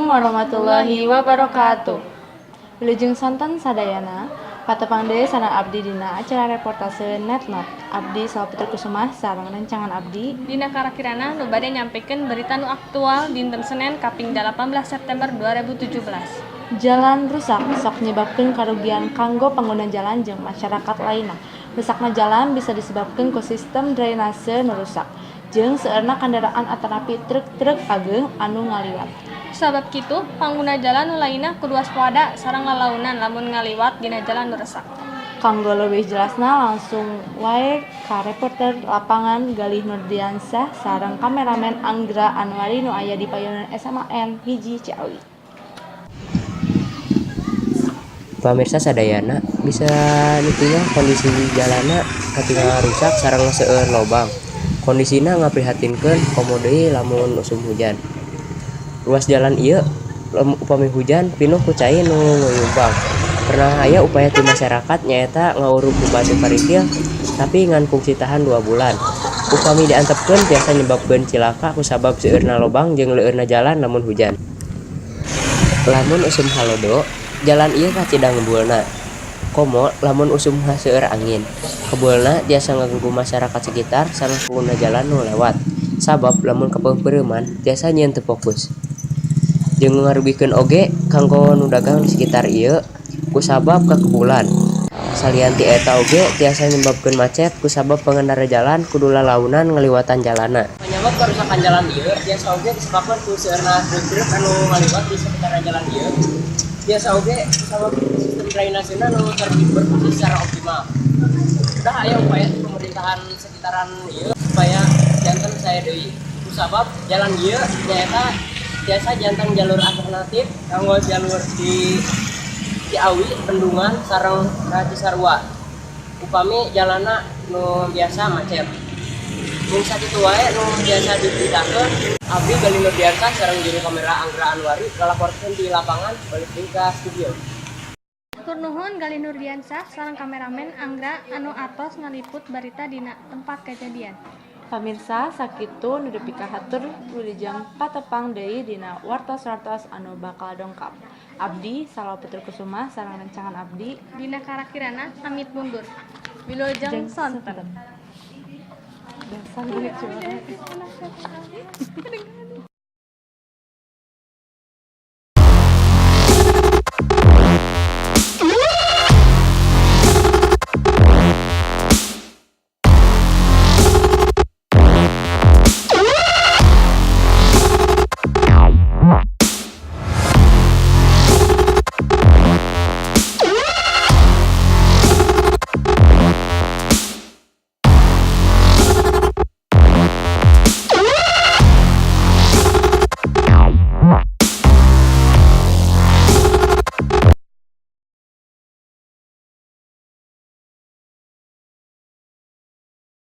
Warahmatullahi wabarakatuh. Wilujeng sonten sadayana, patepang deui sareng abdi dina acara reportase Netnot. Abdi Salwa Putri Kusuma sareng rencangan abdi Dina Karakirana nu bade nyampikeun berita nu aktual dinten Senen kaping 18 September 2017. Jalan rusak sok nyebabkeun karugian kanggo pangguna jalan jeung masyarakat lainna. Rusakna jalan bisa disebabkeun ku sistem drainase nu rusak jeung seueurna kandaraan atanapi truk-truk ageung anu ngaliwat. Sabab kitu, pangguna jalan nu lainna kudu waspada sareng lalaunan lamun ngaliwat dina jalan nu resak. Kanggo leuwih jelasna, langsung wae ka reporter lapangan Galih Nurdiansyah sareng kameramen Anggra Anwari nu aya di payunan SMAN 1 Ciawi. Pamirsa sadayana bisa ditinggal kondisi jalanna katingal rusak sareng seueur lobang. Kondisina ngaprihatinkeun, komo deui lamun usum hujan. Ruas jalan ieu upami hujan pinuh ku cai nu nguyumpang. Pernah aya upaya ti masyarakat, nyaeta ngaurug ku batu karikil, tapi ngan kungsi tahan 2 bulan. Upami diantepkeun tiasa nyebabkeun cilaka kusabab seueurna lobang jeung leueurna jalan lamun hujan. Lamun usum halodo, jalan ieu kacida ngebulna. Komo lamun usum seueur angin. Kebulna tiasa ngaganggu masyarakat sekitar sareng pengguna jalan nu lewat. Sabab lamun kapeumpeureuman tiasa nyieun teu fokus. Jeung ngarugikeun oge kanggo nu dagang di sekitar ieu kusabab kakebulan. Salian ti eta oge tiasa nyebabkeun macet kusabab pengendara jalan kudu lalaunan ngaliwatan jalanna. Panyabab karusakan jalan ieu tiasa oge disebabkeun ku seueurna truk-truk anu ngaliwat di sekitaran jalan ieu. Tiasa oge kusabab sistem drainasena nu teu berfungsi secara optimal. Udah aya upaya ti pemerintahan sekitaran ieu supaya janten sae deui. Kusabab jalan ieu nyaeta tiasa janten jalur alternatif kanggo jalur di Ciawi, Bendungan, sareng Cisarua. Upami jalanna nu biasa macet. Mung sakitu wae nu biasa diberitakeun. Abdi Galih Nurdiansyah sareng juru kamera Anggra Anwari ngalaporkeun di lapangan, balik deui ka studio. Hatur nuhun Galih Nurdiansyah sareng kameramen Anggra anu atos ngaliput barita dina tempat kejadian. Pamirsa, sakitu nu dipikahatur, wilujeng patepang deui dina wartos-wartos anu bakal dongkap. Abdi Salwa Putri Kusuma sareng rencangan abdi Dina Karakirana pamit mundur. Wilujeng jeung sonten. Dasar.